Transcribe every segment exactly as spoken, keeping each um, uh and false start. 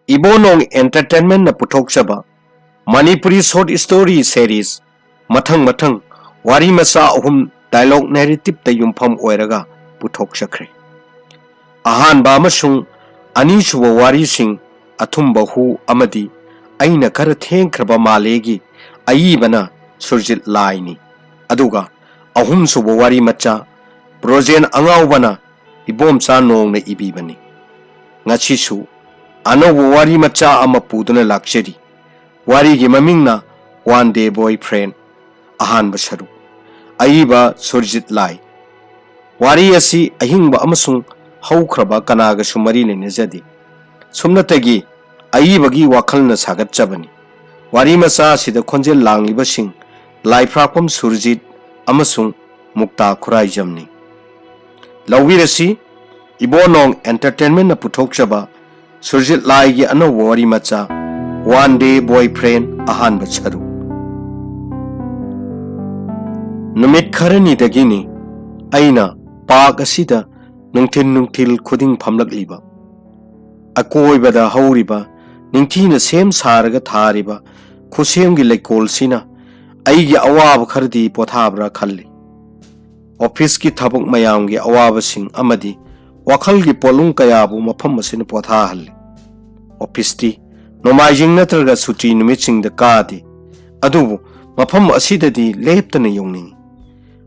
ꯏꯕꯣꯅꯣꯡ Entertainmentꯅ ꯄꯨꯊꯣꯛꯆꯕ Manipuri Short Story Series ꯃꯊꯪ ꯃꯊꯪ ꯋꯥꯔꯤ ꯃꯆꯥ ꯑꯍꯨꯝ dialogue narrativeꯇ ꯌꯨꯝꯐꯝ ꯑꯣꯏꯔꯒ ꯄꯨꯊꯣꯛꯆꯈ꯭ꯔꯦ꯫ ꯑꯍꯥꯟꯕ ꯑꯃꯁꯨꯡ ꯑꯅꯤꯁꯨꯕ ꯋꯥꯔꯤꯁꯤꯡ ꯑꯊꯨꯝꯕ ꯍꯨ ꯑꯃꯗꯤ ꯑꯩꯅ ꯈꯔ ꯊꯦꯡꯈ꯭ꯔꯕ ꯃꯥꯜꯂꯦꯒꯤ ꯑꯏꯕꯅ ꯁꯨꯔꯖꯤꯠ ꯂꯥꯏꯅꯤ꯫ ꯑꯗꯨꯒ ꯑꯍꯨꯝꯁꯨꯕ ꯋꯥꯔꯤ ꯃꯆꯥ ꯕ꯭ꯔꯣꯖꯦꯟ ꯑꯉꯥꯎꯕꯅ ꯏꯕꯣꯝꯆꯥ ꯅꯣꯡꯅ ꯏꯕꯤꯕꯅꯤ꯫ ꯉꯁꯤꯁꯨ ꯑꯅꯧꯕ ꯋꯥꯔꯤ ꯃꯆꯥ ꯑꯃ ꯄꯨꯗꯨꯅ ꯂꯥꯛꯆꯔꯤ꯫ ꯋꯥꯔꯤꯒꯤ ꯃꯃꯤꯡꯅ One Day Boyfriend, ꯑꯍꯥꯟꯕ ꯁꯔꯨꯛ꯫ ꯑꯏꯕ ꯁꯨꯔꯖꯤꯠ ꯂꯥꯏ꯫ ꯋꯥꯔꯤ ꯑꯁꯤ ꯑꯍꯤꯡꯕ ꯑꯃꯁꯨꯡ ꯍꯧꯈ꯭ꯔꯕ ꯀꯅꯥꯒꯁꯨ ꯃꯔꯤ ꯂꯩꯅꯖꯗꯦ꯫ ꯁꯨꯞꯅꯇꯒꯤ ꯑꯏꯕꯒꯤ ꯋꯥꯈꯜꯅ ꯁꯥꯒꯠꯆꯕꯅꯤ꯫ ꯋꯥꯔꯤ ꯃꯆꯥ ꯑꯁꯤꯗ ꯈꯣꯟꯖꯦꯜ ꯂꯥꯡꯂꯤꯕꯁꯤꯡ ꯂꯥꯏꯐ꯭ꯔꯥꯛꯄꯝ ꯁꯨꯔꯖꯤꯠ ꯑꯃꯁꯨꯡ ꯃꯨꯛꯇꯥ ꯈꯨꯔꯥꯏꯖꯝꯅꯤ꯫ ꯂꯧꯕꯤꯔꯁꯤ, ꯏꯕꯣꯅꯣꯡ Entertainmentꯅ ꯄꯨꯊꯣꯛꯆꯕ ꯁꯨꯔꯖꯤꯠ ꯂꯥꯏꯒꯤ ꯑꯅꯧꯕ ꯋꯥꯔꯤ ꯃꯆꯥ One Day Boyfriend, ꯑꯍꯥꯟꯕ ꯁꯔꯨꯛ꯫ ꯅꯨꯃꯤꯠ ꯈꯔꯅꯤꯗꯒꯤꯅꯤ ꯑꯩꯅ ꯄꯥꯔꯛ ꯑꯁꯤꯗ ꯅꯨꯡꯊꯤꯜ ꯅꯨꯡꯊꯤꯜ ꯈꯨꯗꯤꯡ ꯐꯝꯂꯛꯂꯤꯕ꯫ ꯑꯀꯣꯏꯕꯗ ꯍꯧꯔꯤꯕ, ꯅꯤꯡꯊꯤꯅ ꯁꯦꯝ ꯁꯥꯔꯒ ꯊꯥꯔꯤꯕ ꯈꯨꯠꯁꯦꯝꯒꯤ ꯂꯩꯀꯣꯜꯁꯤꯅ ꯑꯩꯒꯤ ꯑꯋꯥꯕ ꯈꯔꯗꯤ ꯄꯣꯊꯥꯕ꯭ꯔꯥ ꯈꯜꯂꯤ꯫ ꯑꯣꯐꯤꯁꯀꯤ ꯊꯕꯛ ꯃꯌꯥꯝꯒꯤ ꯑꯋꯥꯕꯁꯤꯡ ꯑꯃꯗꯤ ꯋꯥꯈꯜꯒꯤ ꯄꯣꯠꯂꯨꯝ ꯀꯌꯥꯕꯨ ꯃꯐꯝ ꯑꯁꯤꯅ ꯄꯣꯊꯥꯍꯜꯂꯤ꯫ ꯑꯣꯐꯤꯁꯇꯤ ꯅꯣꯡꯃꯥꯏꯖꯤꯡ ꯅꯠꯇ꯭ꯔꯒ ꯁꯨꯇꯤ ꯅꯨꯃꯤꯠꯁꯤꯡꯗ ꯀꯥꯗꯦ, ꯑꯗꯨꯕꯨ ꯃꯐꯝ ꯑꯁꯤꯗꯗꯤ ꯂꯦꯞꯇꯅ ꯌꯧꯅꯤꯡꯏ꯫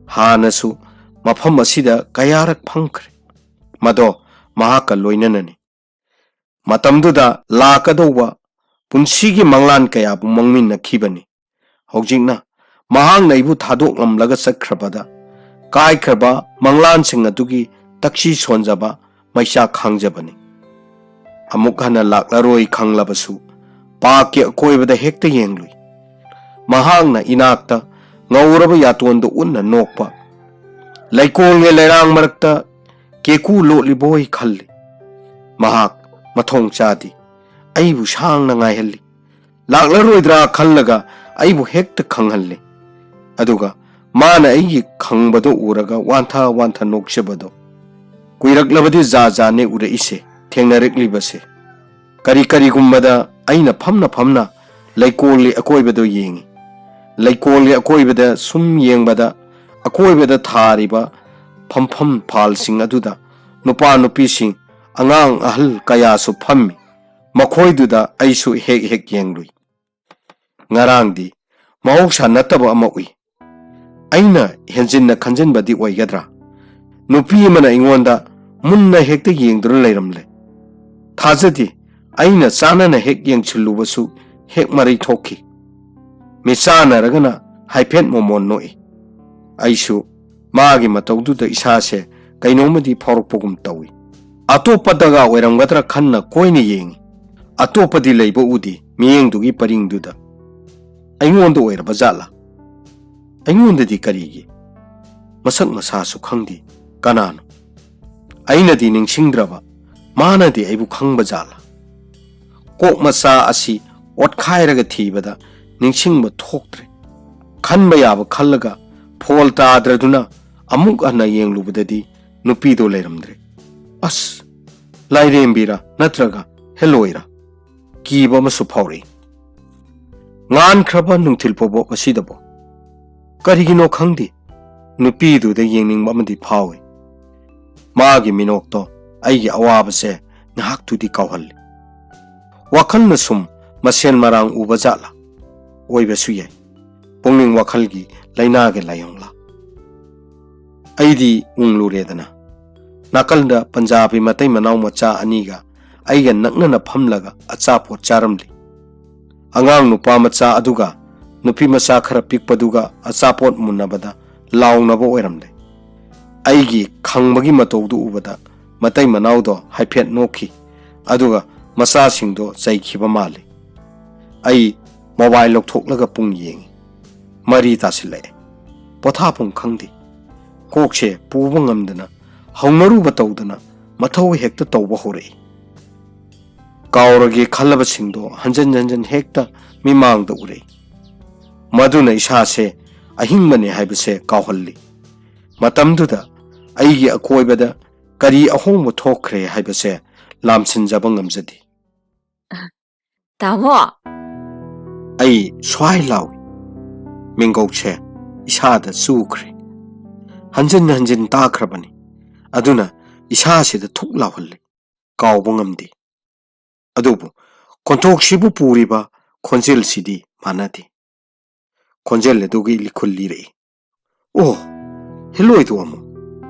ꯍꯥꯟꯅꯁꯨ ꯃꯐꯝ ꯑꯁꯤꯗ ꯀꯌꯥꯔꯛ ꯐꯝꯈ꯭ꯔꯦ꯫ ꯃꯗꯣ ꯃꯍꯥꯛꯀ ꯂꯣꯏꯅꯅꯅꯤ꯫ ꯃꯇꯝꯗꯨꯗ ꯂꯥꯛꯀꯗꯧꯕ ꯄꯨꯟꯁꯤꯒꯤ ꯃꯪꯂꯥꯟ ꯀꯌꯥꯕꯨ ꯃꯪꯃꯤꯟꯅꯈꯤꯕꯅꯤ꯫ ꯍꯧꯖꯤꯛꯅ ꯃꯍꯥꯛꯅ ꯑꯩꯕꯨ ꯊꯥꯗꯣꯛꯂꯝꯂꯒ ꯆꯠꯈ꯭ꯔꯕꯗ ꯀꯥꯏꯈ꯭ꯔꯕ ꯃꯪꯂꯥꯟꯁꯤꯡ ꯑꯗꯨꯒꯤ ꯇꯛꯁꯤ ꯁꯣꯟꯖꯕ ꯃꯩꯆꯥꯛ ꯈꯥꯡꯖꯕꯅꯤ꯫ ꯑꯃꯨꯛ ꯍꯟꯅ ꯂꯥꯛꯂꯔꯣꯏ ꯈꯪꯂꯕꯁꯨ ꯄꯥꯛꯀꯤ ꯑꯀꯣꯏꯕꯗ ꯍꯦꯛꯇ ꯌꯦꯡꯂꯨꯏ꯫ ꯃꯍꯥꯛꯅ ꯏꯅꯥꯛꯇ ꯉꯧꯔꯕ ꯌꯥꯇꯣꯟꯗ ꯎꯠꯅ ꯅꯣꯛꯄ, ꯂꯩꯀꯣꯜꯒꯤ ꯂꯩꯔꯥꯡ ꯃꯔꯛꯇ ꯀꯦꯀꯨ ꯂꯣꯠꯂꯤꯕꯣꯏ ꯈꯜꯂꯤ꯫ ꯃꯍꯥꯛ ꯃꯊꯣꯡ ꯆꯥꯗꯦ꯫ ꯑꯩꯕꯨ ꯁꯥꯡꯅ ꯉꯥꯏꯍꯜꯂꯤ꯫ ꯂꯥꯛꯂꯔꯣꯏꯗ꯭ꯔꯥ ꯈꯜꯂꯒ ꯑꯩꯕꯨ ꯍꯦꯛꯇ ꯈꯪꯍꯜꯂꯤ꯫ ꯑꯗꯨꯒ ꯃꯥꯅ ꯑꯩꯒꯤ ꯈꯪꯕꯗꯣ ꯎꯔꯒ ꯋꯥꯟꯊ ꯋꯥꯟꯊ ꯅꯣꯛꯆꯕꯗꯣ꯫ ꯀꯨꯏꯔꯛꯂꯕꯗꯤ ꯖꯥ ꯖꯥꯅꯦ ꯎꯔꯛꯏꯁꯦ, ꯊꯦꯡꯅꯔꯛꯂꯤꯕꯁꯦ꯫ ꯀꯔꯤ ꯀꯔꯤꯒꯨꯝꯕꯗ ꯑꯩꯅ ꯐꯝꯅ ꯐꯝꯅ ꯂꯩꯀꯣꯜꯒꯤ ꯑꯀꯣꯏꯕꯗꯨ ꯌꯦꯡꯏ꯫ ꯂꯩꯀꯣꯜꯒꯤ ꯑꯀꯣꯏꯕꯗ ꯁꯨꯝ ꯌꯦꯡꯕꯗ, ꯑꯀꯣꯏꯕꯗ ꯊꯥꯔꯤꯕ ꯐꯝꯐꯝ ꯐꯥꯜꯁꯤꯡ ꯑꯗꯨꯗ ꯅꯨꯄꯥ ꯅꯨꯄꯤꯁꯤꯡ, ꯑꯉꯥꯡ ꯑꯍꯜ ꯀꯌꯥꯁꯨ ꯐꯝꯃꯤ꯫ ꯃꯈꯣꯏꯗꯨꯗ ꯑꯩꯁꯨ ꯍꯦꯛ ꯍꯦꯛ ꯌꯦꯡꯂꯨꯏ꯫ ꯉꯔꯥꯡꯗꯤ ꯃꯍꯧꯁꯥ ꯅꯠꯇꯕ ꯑꯃ ꯎꯏ꯫ ꯑꯩꯅ ꯍꯦꯟꯖꯤꯟꯅ ꯈꯟꯖꯤꯟꯕꯗꯤ ꯑꯣꯏꯒꯗ꯭ꯔꯥ? ꯅꯨꯄꯤ ꯑꯃꯅ ꯑꯩꯉꯣꯟꯗ ꯃꯨꯟꯅ ꯍꯦꯛꯇ ꯌꯦꯡꯗꯨꯅ ꯂꯩꯔꯝꯂꯦ꯫ ꯊꯥꯖꯗꯦ, ꯑꯩꯅ ꯆꯥꯟꯅꯅ ꯍꯦꯛ ꯌꯦꯡꯁꯤꯜꯂꯨꯕꯁꯨ ꯍꯦꯛ ꯃꯔꯩ ꯊꯣꯛꯈꯤ꯫ ꯃꯤꯠꯆꯥꯟꯅꯔꯒꯅ ꯍꯥꯏꯐꯦꯠ ꯃꯣꯃꯣꯟ ꯅꯣꯛꯏ꯫ ꯑꯩꯁꯨ ꯃꯥꯒꯤ ꯃꯇꯧꯗꯨꯗ ꯏꯁꯥꯁꯦ ꯀꯩꯅꯣꯝꯃꯗꯤ ꯐꯥꯎꯔꯛꯄꯒꯨꯝ ꯇꯧꯏ꯫ ꯑꯇꯣꯞꯄꯗꯒ ꯑꯣꯏꯔꯝꯒꯗ꯭ꯔꯥ ꯈꯟꯅ ꯀꯣꯏꯅ ꯌꯦꯡꯏ꯫ ꯑꯇꯣꯞꯄꯗꯤ ꯂꯩꯕ ꯎꯗꯦ ꯃꯤꯠꯌꯦꯡꯗꯨꯒꯤ ꯄꯔꯤꯡꯗꯨꯗ꯫ ꯑꯩꯉꯣꯟꯗ ꯑꯣꯏꯔꯕ ꯖꯥꯠꯂꯥ? ꯑꯩꯉꯣꯟꯗꯗꯤ ꯀꯔꯤꯒꯤ? ꯃꯁꯛ ꯃꯁꯥꯁꯨ ꯈꯪꯗꯦ꯫ ꯀꯅꯥꯅꯣ? ꯑꯩꯅꯗꯤ ꯅꯤꯡꯁꯤꯡꯗ꯭ꯔꯕ, ꯃꯥꯅꯗꯤ ꯑꯩꯕꯨ ꯈꯪꯕ ꯖꯥꯠꯂꯥ? ꯀꯣꯛ ꯃꯆꯥ ꯑꯁꯤ ꯑꯣꯠꯈꯥꯏꯔꯒ ꯊꯤꯕꯗ ꯅꯤꯡꯁꯤꯡꯕ ꯊꯣꯛꯇ꯭ꯔꯦ꯫ ꯈꯟꯕ ꯌꯥꯕ ꯈꯜꯂꯒ ꯐꯣꯜ ꯇꯥꯗ꯭ꯔꯗꯨꯅ ꯑꯃꯨꯛ ꯍꯟꯅ ꯌꯦꯡꯂꯨꯕꯗꯗꯤ ꯅꯨꯄꯤꯗꯣ ꯂꯩꯔꯝꯗ꯭ꯔꯦ꯫ ꯑꯁ! ꯂꯥꯏꯔꯦꯝꯕꯤꯔꯥ ꯅꯠꯇ꯭ꯔꯒ ꯍꯦꯂꯣꯏꯔꯥ? ꯀꯤꯕ ꯑꯃꯁꯨ ꯐꯥꯎꯔꯛꯏ꯫ ꯉꯥꯟꯈ꯭ꯔꯕ ꯅꯨꯡꯊꯤꯜ ꯐꯥꯎꯕ ꯑꯁꯤꯗꯕꯨ ꯀꯔꯤꯒꯤꯅꯣ ꯈꯪꯗꯦ, ꯅꯨꯄꯤꯗꯨꯗ ꯌꯦꯡꯅꯤꯡꯕ ꯑꯃꯗꯤ ꯐꯥꯎꯏ꯫ ꯃꯥꯒꯤ ꯃꯤꯅꯣꯛꯇꯣ ꯑꯩꯒꯤ ꯑꯋꯥꯕꯁꯦ ꯉꯥꯏꯍꯥꯛꯇꯨꯗꯤ ꯀꯥꯎꯍꯜꯂꯤ꯫ ꯋꯥꯈꯜꯅ ꯁꯨꯝ ꯃꯁꯦꯟ ꯃꯔꯥꯡ ꯎꯕ ꯖꯥꯠꯂꯥ? ꯑꯣꯏꯕꯁꯨ ꯌꯥꯏ꯫ ꯄꯨꯛꯅꯤꯡ ꯋꯥꯈꯜꯒꯤ ꯂꯥꯏꯅꯥꯒꯤ ꯂꯥꯏꯑꯣꯡꯂꯥ? ꯑꯩꯗꯤ ꯎꯪꯂꯨꯔꯦꯗꯅ꯫ ꯅꯥꯀꯜꯗ ꯄꯟꯖꯥꯕꯤ ꯃꯇꯩ ꯃꯅꯥꯎ ꯃꯆꯥ ꯑꯅꯤꯒ ꯑꯩꯒ ꯅꯛꯅꯅ ꯐꯝꯂꯒ ꯑꯆꯥꯄꯣꯠ ꯆꯥꯔꯝꯂꯤ꯫ ꯑꯉꯥꯡ ꯅꯨꯄꯥ ꯃꯆꯥ ꯑꯗꯨꯒ ꯅꯨꯄꯤ ꯃꯆꯥ ꯈꯔ ꯄꯤꯛꯄꯗꯨꯒ ꯑꯆꯥꯄꯣꯠ ꯃꯨꯟꯅꯕꯗ ꯂꯥꯎꯅꯕ ꯑꯣꯏꯔꯝꯂꯦ꯫ ꯑꯩꯒꯤ ꯈꯪꯕꯒꯤ ꯃꯇꯧꯗꯨ ꯎꯕꯗ ꯃꯇꯩ ꯃꯅꯥꯎꯗꯣ ꯍꯥꯏꯐꯦꯠ ꯅꯣꯛꯈꯤ, ꯑꯗꯨꯒ ꯃꯆꯥꯁꯤꯡꯗꯣ ꯆꯩꯈꯤꯕ ꯃꯥꯜꯂꯤ꯫ ꯑꯩ ꯃꯣꯕꯥꯏꯜ ꯂꯧꯊꯣꯛꯂꯒ ꯄꯨꯡ ꯌꯦꯡꯏ꯫ ꯃꯔꯤ ꯇꯥꯁꯤꯜꯂꯛꯑꯦ꯫ ꯄꯣꯊꯥꯐꯝ ꯈꯪꯗꯦ꯫ ꯀꯣꯛꯁꯦ ꯄꯨꯕ ꯉꯝꯗꯅ, ꯍꯧꯅꯔꯨꯕ ꯇꯧꯗꯅ ꯃꯊꯧ ꯍꯦꯛꯇ ꯇꯧꯕ ꯍꯧꯔꯛꯏ꯫ ꯀꯥꯎꯔꯒꯦ ꯈꯜꯂꯕꯁꯤꯡꯗꯣ ꯍꯟꯖꯟ ꯍꯟꯖꯟ ꯍꯦꯛꯇ ꯃꯤꯃꯥꯡꯗ ꯎꯔꯛꯏ꯫ ꯃꯗꯨꯅ ꯏꯁꯥꯁꯦ ꯑꯍꯤꯡꯕꯅꯦ ꯍꯥꯏꯕꯁꯦ ꯀꯥꯎꯍꯜꯂꯤ꯫ ꯃꯇꯝꯗꯨꯗ ꯑꯩꯒꯤ ꯑꯀꯣꯏꯕꯗ ꯀꯔꯤ ꯑꯍꯣꯡꯕ ꯊꯣꯛꯈ꯭ꯔꯦ ꯍꯥꯏꯕꯁꯦ ꯂꯥꯝꯁꯤꯟꯖꯕ ꯉꯝꯖꯗꯦ꯫ ꯇꯥꯃꯣ꯫ ꯑꯩ ꯁ꯭ꯋꯥꯏ ꯂꯥꯎꯏ꯫ ꯃꯤꯡꯒꯧꯁꯦ ꯏꯁꯥꯗ ꯆꯨꯈ꯭ꯔꯦ꯫ ꯍꯟꯖꯤꯟ ꯍꯟꯖꯤꯟ ꯇꯥꯈ꯭ꯔꯕꯅꯤ꯫ ꯑꯗꯨꯅ ꯏꯁꯥꯁꯤꯗ ꯊꯨꯛ ꯂꯥꯎꯍꯜꯂꯤ꯫ ꯀꯥꯎꯕ ꯉꯝꯗꯦ꯫ ꯑꯗꯨꯕꯨ ꯈꯣꯟꯊꯣꯛꯁꯤꯕꯨ ꯄꯨꯔꯤꯕ ꯈꯣꯟꯖꯦꯜꯁꯤꯗꯤ ꯃꯥꯟꯅꯗꯦ꯫ ꯈꯣꯟꯖꯦꯜ ꯑꯗꯨꯒꯤ ꯂꯤꯈꯨꯜ ꯂꯤꯔꯛꯏ꯫ "ꯑꯣ, ꯍꯦꯂꯣꯏꯗꯨ ꯑꯃꯨꯛ꯫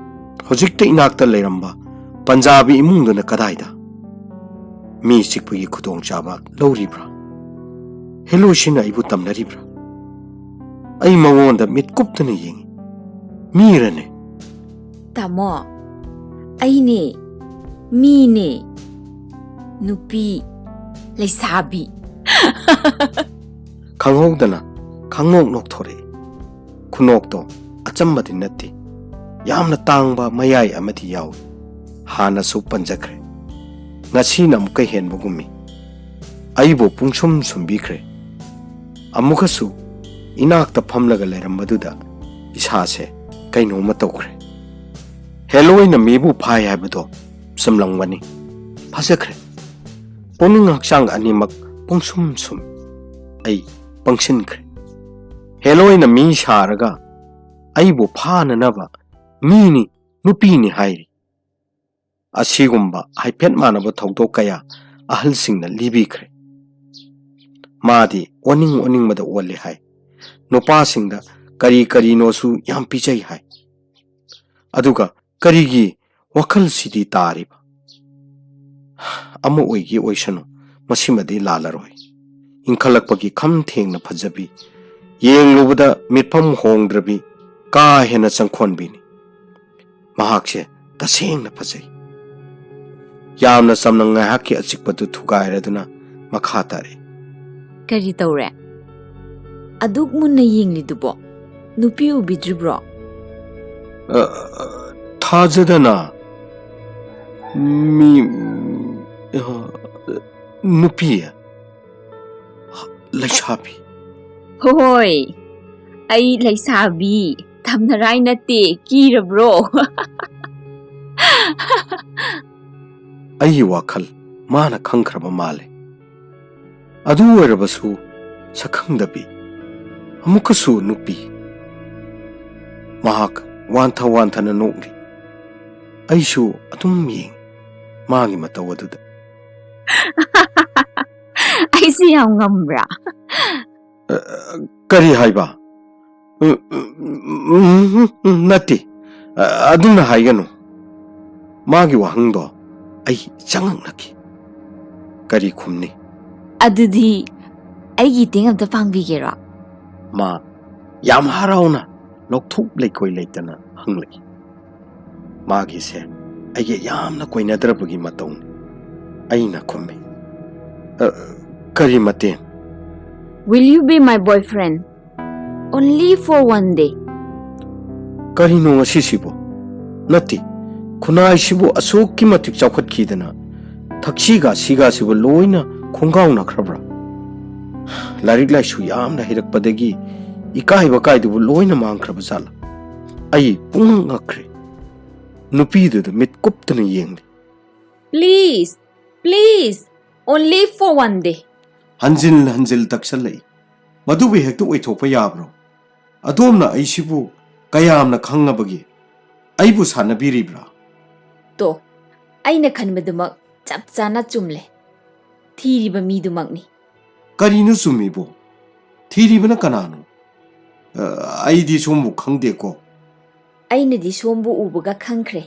ꯍꯧꯖꯤꯛꯇ ꯏꯅꯥꯛꯇ ꯂꯩꯔꯝꯕ ꯄꯟꯖꯥꯕꯤ ꯏꯃꯨꯡꯗꯨꯅ ꯀꯗꯥꯏꯗ? ꯃꯤ ꯆꯤꯛꯄꯒꯤ ꯈꯨꯗꯣꯡꯆꯥꯕ ꯂꯧꯔꯤꯕ꯭ꯔꯥ? ꯍꯦꯂꯣꯏꯁꯤꯅ ꯑꯩꯕꯨ ꯇꯝꯅꯔꯤꯕ꯭ꯔꯥ?" ꯑꯩ ꯃꯉꯣꯟꯗ ꯃꯤꯠ ꯀꯨꯞꯇꯅ ꯌꯦꯡꯏ꯫ "ꯃꯤꯔꯅꯦ?" "ꯇꯥꯃꯣ, ꯑꯩꯅꯦ, ꯃꯤꯅꯦ, ꯅꯨꯄꯤ, ꯂꯩꯁꯥꯕꯤ꯫" ꯈꯪꯍꯧꯗꯅ ꯈꯪꯅꯣꯛ ꯅꯣꯛꯊꯣꯔꯛꯏ꯫ ꯈꯨꯅꯣꯛꯇꯣ ꯑꯆꯝꯕꯗꯤ ꯅꯠꯇꯦ꯫ ꯌꯥꯝꯅ ꯇꯥꯡꯕ ꯃꯌꯥꯏ ꯑꯃꯗꯤ ꯌꯥꯎꯏ꯫ ꯍꯥꯟꯅꯁꯨ ꯄꯟꯖꯈ꯭ꯔꯦ꯫ ꯉꯁꯤꯅ ꯑꯃꯨꯛꯀ ꯍꯦꯟꯕꯒꯨꯝꯃꯤ꯫ ꯑꯩꯕꯨ ꯄꯨꯡꯁꯨꯝ ꯁꯨꯝꯕꯤꯈ꯭ꯔꯦ꯫ ꯑꯃꯨꯛꯀꯁꯨ ꯏꯅꯥꯛꯇ ꯐꯝꯂꯒ ꯂꯩꯔꯝꯕꯗꯨꯗ ꯏꯁꯥꯁꯦ ꯀꯩꯅꯣꯝꯃ ꯇꯧꯈ꯭ꯔꯦ꯫ ꯍꯦꯂꯣꯏꯅ ꯃꯤꯕꯨ ꯐꯥꯏ ꯍꯥꯏꯕꯗꯣ ꯆꯨꯝꯂꯝꯒꯅꯤ꯫ ꯐꯖꯈ꯭ꯔꯦ꯫ ꯄꯨꯛꯅꯤꯡ ꯍꯛꯆꯥꯡ ꯑꯅꯤꯃꯛ ꯄꯨꯡꯁꯨꯝ ꯁꯨꯝ꯫ ꯑꯩ ꯄꯪꯁꯤꯟꯈ꯭ꯔꯦ꯫ ꯍꯦꯂꯣꯏꯅ ꯃꯤ ꯁꯥꯔꯒ ꯑꯩꯕꯨ ꯐꯥꯅꯅꯕ ꯃꯤꯅꯤ, ꯅꯨꯄꯤꯅꯤ ꯍꯥꯏꯔꯤ꯫ ꯑꯁꯤꯒꯨꯝꯕ ꯍꯥꯏꯐꯦꯠ ꯃꯥꯟꯅꯕ ꯊꯧꯗꯣꯛ ꯀꯌꯥ ꯑꯍꯜꯁꯤꯡꯅ ꯂꯤꯕꯤꯈ꯭ꯔꯦ꯫ ꯃꯥꯗꯤ ꯑꯣꯅꯤꯡ ꯑꯣꯅꯤꯡꯕꯗ ꯑꯣꯜꯂꯦ ꯍꯥꯏ꯫ ꯅꯨꯄꯥꯁꯤꯡꯗ ꯀꯔꯤ ꯀꯔꯤꯅꯣꯁꯨ ꯌꯥꯝ ꯄꯤꯖꯩ ꯍꯥꯏ꯫ ꯑꯗꯨꯒ ꯀꯔꯤꯒꯤ ꯋꯥꯈꯜꯁꯤꯗꯤ ꯇꯥꯔꯤꯕ? ꯑꯃ ꯑꯣꯏꯒꯦ ꯑꯣꯏꯁꯅꯨ, ꯃꯁꯤꯃꯗꯤ ꯂꯥꯜꯂꯔꯣꯏ꯫ ꯏꯟꯈꯠꯂꯛꯄꯒꯤ ꯈꯝ ꯊꯦꯡꯅ ꯐꯖꯕꯤ, ꯌꯦꯡꯂꯨꯕꯗ ꯃꯤꯠꯐꯝ ꯍꯣꯡꯗ꯭ꯔꯕꯤ, ꯀꯥ ꯍꯦꯟꯅ ꯆꯪꯈꯣꯟꯕꯤꯅꯤ꯫ ꯃꯍꯥꯛꯁꯦ ꯇꯁꯦꯡꯅ ꯐꯖꯩ꯫ ꯌꯥꯝꯅ ꯆꯝꯅ ꯉꯥꯏꯍꯥꯛꯀꯤ ꯑꯆꯤꯛꯄꯗꯨ ꯊꯨꯒꯥꯏꯔꯗꯨꯅ ꯃꯈꯥ ꯇꯥꯔꯛꯏ꯫ "ꯀꯔꯤ ꯇꯧꯔꯦ? ꯑꯗꯨꯛ ꯃꯨꯟꯅ ꯌꯦꯡꯂꯤꯗꯨꯕꯣ? ꯅꯨꯄꯤ ꯎꯕꯤꯗ꯭ꯔꯤꯕ꯭ꯔꯣ?" "ꯑ, ꯑ, ꯊꯥꯖꯗꯅ ꯃꯤ, ꯑ, ꯅꯨꯄꯤ, ꯂꯩꯁꯥꯕꯤ꯫" "ꯍꯣꯏ, ꯑꯩ ꯂꯩꯁꯥꯕꯤ, ꯊꯝꯅꯔꯥꯏ ꯅꯠꯇꯦ, ꯀꯤꯔꯕ꯭ꯔꯣ?" ꯑꯩꯒꯤ ꯋꯥꯈꯜ ꯃꯥꯅ ꯈꯪꯈ꯭ꯔꯕ ꯃꯥꯜꯂꯦ꯫ ꯑꯗꯨ ꯑꯣꯏꯔꯕꯁꯨ ꯁꯛꯈꯪꯗꯕꯤ, ꯑꯃꯨꯛꯀꯁꯨ ꯅꯨꯄꯤ꯫ ꯃꯍꯥꯛ ꯋꯥꯟꯊ ꯋꯥꯟꯊꯅ ꯅꯣꯛꯂꯤ꯫ ꯑꯩꯁꯨ ꯑꯗꯨꯝ ꯌꯦꯡ ꯃꯥꯒꯤ ꯃꯇꯧ ꯑꯗꯨꯗ꯫ ꯑꯩꯁꯦ ꯌꯥꯝ ꯉꯝꯕ꯭ꯔꯥ? "ꯀꯔꯤ ꯍꯥꯏꯕ?" "ꯎꯝ, ꯎꯝ, ꯎꯝ, ꯎꯝ, ꯅꯠꯇꯦ, ꯑ-, ꯑꯗꯨꯝꯅ ꯍꯥꯏꯒꯅꯨ꯫" ꯃꯥꯒꯤ ꯋꯥꯍꯪꯗꯣ ꯑꯩ ꯆꯉꯛꯅꯈꯤ꯫ ꯀꯔꯤ ꯈꯨꯝꯅꯤ? "ꯑꯗꯨꯗꯤ ꯑꯩꯒꯤ ꯏꯇꯦꯡ ꯑꯝꯇ ꯄꯥꯡꯕꯤꯒꯦꯔꯣ?" ꯃꯥ ꯌꯥꯝ ꯍꯔꯥꯎꯅ ꯂꯧꯊꯣꯛ ꯂꯩꯈꯣꯏ ꯂꯩꯇꯅ ꯍꯪꯂꯛꯏ꯫ ꯃꯥꯒꯤꯁꯦ ꯑꯩꯒ ꯌꯥꯝꯅ ꯀꯣꯏꯅꯗ꯭ꯔꯕꯒꯤ ꯃꯇꯧꯅꯤ꯫ ꯑꯩꯅ ꯈꯨꯝꯃꯤ, "ꯑ, ꯀꯔꯤ ꯃꯇꯦꯡ?" "Will you be my boyfriend? Only for one day." ꯀꯔꯤꯅꯣ ꯉꯁꯤꯁꯤꯕꯨ? ꯅꯠꯇꯦ, ꯈꯨꯟꯅꯥꯏꯁꯤꯕꯨ ꯑꯁꯨꯛꯀꯤ ꯃꯇꯤꯛ ꯆꯥꯎꯈꯠꯈꯤꯗꯅ ꯊꯛꯁꯤꯒ ꯁꯤꯒꯥꯁꯤꯕꯨ ꯂꯣꯏꯅ ꯈꯣꯡꯒꯥꯎꯅꯈ꯭ꯔꯕ꯭ꯔꯥ? ꯂꯥꯏꯔꯤꯛ ꯂꯥꯏꯁꯨ ꯌꯥꯝꯅ ꯍꯩꯔꯛꯄꯗꯒꯤ ꯏꯀꯥꯏꯕ ꯀꯥꯏꯗꯨꯕꯨ ꯂꯣꯏꯅ ꯃꯥꯡꯈ꯭ꯔꯕ ꯖꯥꯠꯂꯥ? ꯑꯩ ꯄꯨꯡꯉꯛ ꯉꯛꯈ꯭ꯔꯦ꯫ ꯅꯨꯄꯤꯗꯨꯗ ꯃꯤꯠ ꯀꯨꯞꯇꯅ ꯌꯦꯡꯂꯤ꯫ "Please, please, only for one day." ꯍꯟꯖꯤꯜ ꯍꯟꯖꯤꯜ ꯇꯛꯁꯜꯂꯛꯏ꯫ "ꯃꯗꯨꯕꯨ ꯍꯦꯛꯇ ꯑꯣꯏꯊꯣꯛꯄ ꯌꯥꯕ꯭ꯔꯣ? ꯑꯗꯣꯝꯅ ꯑꯩꯁꯤꯕꯨ ꯀꯌꯥꯝꯅ ꯈꯪꯉꯕꯒꯦ? ꯑꯩꯕꯨ ꯁꯥꯟꯅꯕꯤꯔꯤꯕ꯭ꯔꯥ?" "ꯇꯣ, ꯑꯩꯅ ꯈꯟꯕꯗꯨꯃꯛ ꯆꯞ ꯆꯥꯅ ꯆꯨꯝꯂꯦ꯫ ꯊꯤꯔꯤꯕ ꯃꯤꯗꯨꯃꯛꯅꯤ꯫" "ꯀꯔꯤꯅꯣ ꯆꯨꯝꯃꯤꯕꯣ? ꯊꯤꯔꯤꯕꯅ ꯀꯅꯥꯅꯣ? ꯑ, ꯑꯩꯗꯤ ꯁꯣꯝꯕꯨ ꯈꯪꯗꯦꯀꯣ꯫" "ꯑꯩꯅꯗꯤ ꯁꯣꯝꯕꯨ ꯎꯕꯒ ꯈꯪꯈ꯭ꯔꯦ꯫"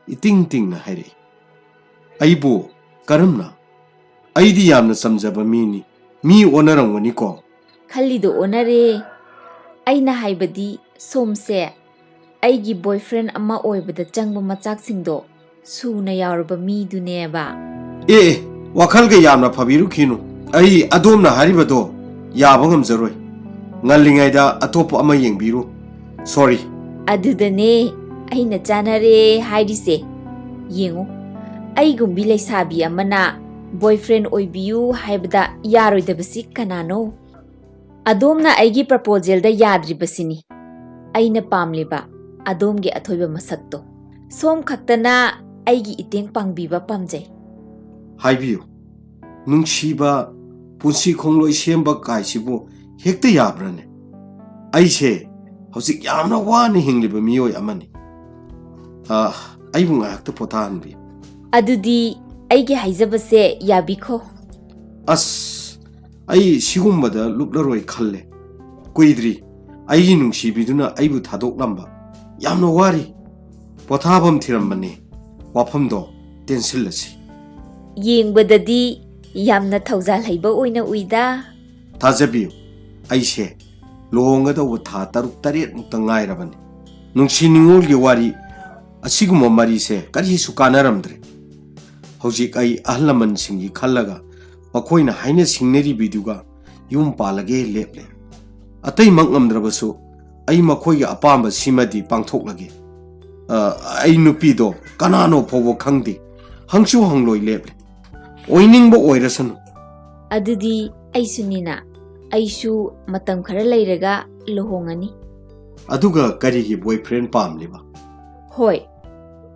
ꯏꯇꯤꯡ ꯇꯤꯡꯅ ꯍꯥꯏꯔꯛꯏ꯫ "ꯑꯩꯕꯨ ꯀꯔꯝꯅ? ꯑꯩꯗꯤ ꯌꯥꯝꯅ ꯆꯝꯖꯕ ꯃꯤꯅꯤ꯫ ꯃꯤ ꯑꯣꯟꯅꯔꯝꯒꯅꯤꯀꯣ?" "ꯈꯜꯂꯤꯗꯣ ꯑꯣꯟꯅꯔꯦ꯫ ꯑꯩꯅ ꯍꯥꯏꯕꯗꯤ ꯁꯣꯝꯁꯦ ꯑꯩꯒꯤ boyfriend ꯑꯃ ꯑꯣꯏꯕꯗ ꯆꯪꯕ ꯃꯆꯥꯛꯁꯤꯡꯗꯣ ꯁꯨꯅ ꯌꯥꯎꯔꯕ ꯃꯤꯗꯨꯅꯦꯕ꯫" "ꯑꯦ, ꯑꯦ, ꯋꯥꯈꯜꯒ ꯌꯥꯝꯅ ꯐꯕꯤꯔꯨꯈꯤꯅꯨ꯫ ꯑꯩ ꯑꯗꯣꯝꯅ ꯍꯥꯏꯔꯤꯕꯗꯣ ꯌꯥꯕ ꯉꯝꯖꯔꯣꯏ꯫ ꯉꯜꯂꯤꯉꯩꯗ ꯑꯇꯣꯞꯄ ꯑꯃ ꯌꯦꯡꯕꯤꯔꯨ꯫ Sorry꯫" "ꯑꯗꯨꯗꯅꯦ ꯑꯩꯅ ꯆꯥꯟꯅꯔꯦ ꯍꯥꯏꯔꯤꯁꯦ꯫ ꯌꯦꯡꯉꯨ, ꯑꯩꯒꯨꯝꯕꯤ ꯂꯩꯁꯥꯕꯤ ꯑꯃꯅ boyfriend ꯑꯣꯏꯕꯤꯌꯨ ꯍꯥꯏꯕꯗ ꯌꯥꯔꯣꯏꯗꯕꯁꯤ ꯀꯅꯥꯅꯣ? ꯑꯗꯣꯝꯅ ꯑꯩꯒꯤ proposalꯗ ꯌꯥꯗ꯭ꯔꯤꯕꯁꯤꯅꯤ ꯑꯩꯅ ꯄꯥꯝꯂꯤꯕ ꯑꯗꯣꯝꯒꯤ ꯑꯊꯣꯏꯕ ꯃꯁꯛꯇꯣ꯫ ꯁꯣꯝ ꯈꯛꯇꯅ ꯑꯩꯒꯤ ꯏꯇꯦꯡ ꯄꯥꯡꯕꯤꯕ ꯄꯥꯝꯖꯩ꯫" "ꯍꯥꯏꯕꯤꯌꯨ, ꯅꯨꯡꯁꯤꯕ ꯄꯨꯟꯁꯤ ꯈꯣꯡꯂꯣꯏ ꯁꯦꯝꯕ ꯀꯥꯏꯁꯤꯕꯨ ꯍꯦꯛꯇ ꯌꯥꯕ꯭ꯔꯅꯦ? ꯑꯩꯁꯦ ꯍꯧꯖꯤꯛ ꯌꯥꯝꯅ ꯋꯥꯅ ꯍꯤꯡꯂꯤꯕ ꯃꯤꯑꯣꯏ ꯑꯃꯅꯤ꯫ ꯑ, ꯑꯩꯕꯨ ꯉꯥꯏꯍꯥꯛꯇ ꯄꯣꯊꯥꯍꯟꯕꯤꯌꯨ꯫ ꯑꯗꯨꯗꯤ ꯑꯩꯒꯤ ꯍꯥꯏꯖꯕꯁꯦ ꯌꯥꯕꯤꯈꯣ꯫ ꯑꯁ, ꯑꯩ ꯁꯤꯒꯨꯝꯕꯗ ꯂꯨꯞꯂꯔꯣꯏ ꯈꯜꯂꯦ꯫ ꯀꯨꯏꯗ꯭ꯔꯤ ꯑꯩꯒꯤ ꯅꯨꯡꯁꯤꯕꯤꯗꯨꯅ ꯑꯩꯕꯨ ꯊꯥꯗꯣꯛꯂꯝꯕ꯫ ꯌꯥꯝꯅ ꯋꯥꯔꯤ꯫ ꯄꯣꯊꯥꯐꯝ ꯊꯤꯔꯝꯕꯅꯤ꯫ ꯋꯥꯐꯝꯗꯣ ꯇꯦꯟꯁꯤꯜꯂꯁꯤ꯫ ꯌꯦꯡꯕꯗꯗꯤ ꯌꯥꯝꯅ ꯊꯧꯖꯥꯜ ꯍꯩꯕ ꯑꯣꯏꯅ ꯎꯏꯗ꯫ ꯊꯥꯖꯕꯤꯌꯨ, ꯑꯩꯁꯦ ꯂꯨꯍꯣꯡꯒꯗꯧꯕ ꯊꯥ ꯇꯔꯨꯛ ꯇꯔꯦꯠꯃꯨꯛꯇ ꯉꯥꯏꯔꯕꯅꯤ꯫ ꯅꯨꯡꯁꯤ ꯅꯤꯉꯣꯜꯒꯤ ꯋꯥꯔꯤ ꯑꯁꯤꯒꯨꯝꯕ ꯃꯔꯤꯁꯦ ꯀꯔꯤꯁꯨ ꯀꯥꯟꯅꯔꯝꯗ꯭ꯔꯦ꯫ ꯍꯧꯖꯤꯛ ꯑꯩ ꯑꯍꯜ ꯂꯃꯟꯁꯤꯡꯒꯤ ꯈꯜꯂꯒ ꯃꯈꯣꯏꯅ ꯍꯥꯏꯅ ꯁꯤꯡꯅꯔꯤꯕꯤꯗꯨꯒ ꯌꯨꯝ ꯄꯥꯜꯂꯒꯦ ꯂꯦꯞꯂꯦ꯫ ꯑꯇꯩꯃꯛ ꯉꯝꯗ꯭ꯔꯕꯁꯨ ꯑꯩ ꯃꯈꯣꯏꯒꯤ ꯑꯄꯥꯝꯕꯁꯤꯃꯗꯤ ꯄꯥꯡꯊꯣꯛꯂꯒꯦ꯫ ꯑ, ꯑꯩ ꯅꯨꯄꯤꯗꯣ ꯀꯅꯥꯅꯣ ꯐꯥꯎꯕ ꯈꯪꯗꯦ, ꯍꯪꯁꯨ ꯍꯪꯂꯣꯏ ꯂꯦꯞꯂꯦ꯫ ꯑꯣꯏꯅꯤꯡꯕ ꯑꯣꯏꯔꯁꯅꯨ꯫ ꯑꯗꯨꯗꯤ ꯑꯩꯁꯨꯅꯤꯅ, ꯑꯩꯁꯨ ꯃꯇꯝ ꯈꯔ ꯂꯩꯔꯒ ꯂꯨꯍꯣꯡꯉꯅꯤ꯫ ꯑꯗꯨꯒ ꯀꯔꯤꯒꯤ boyfriend ꯄꯥꯝꯂꯤꯕ? ꯍꯣꯏ,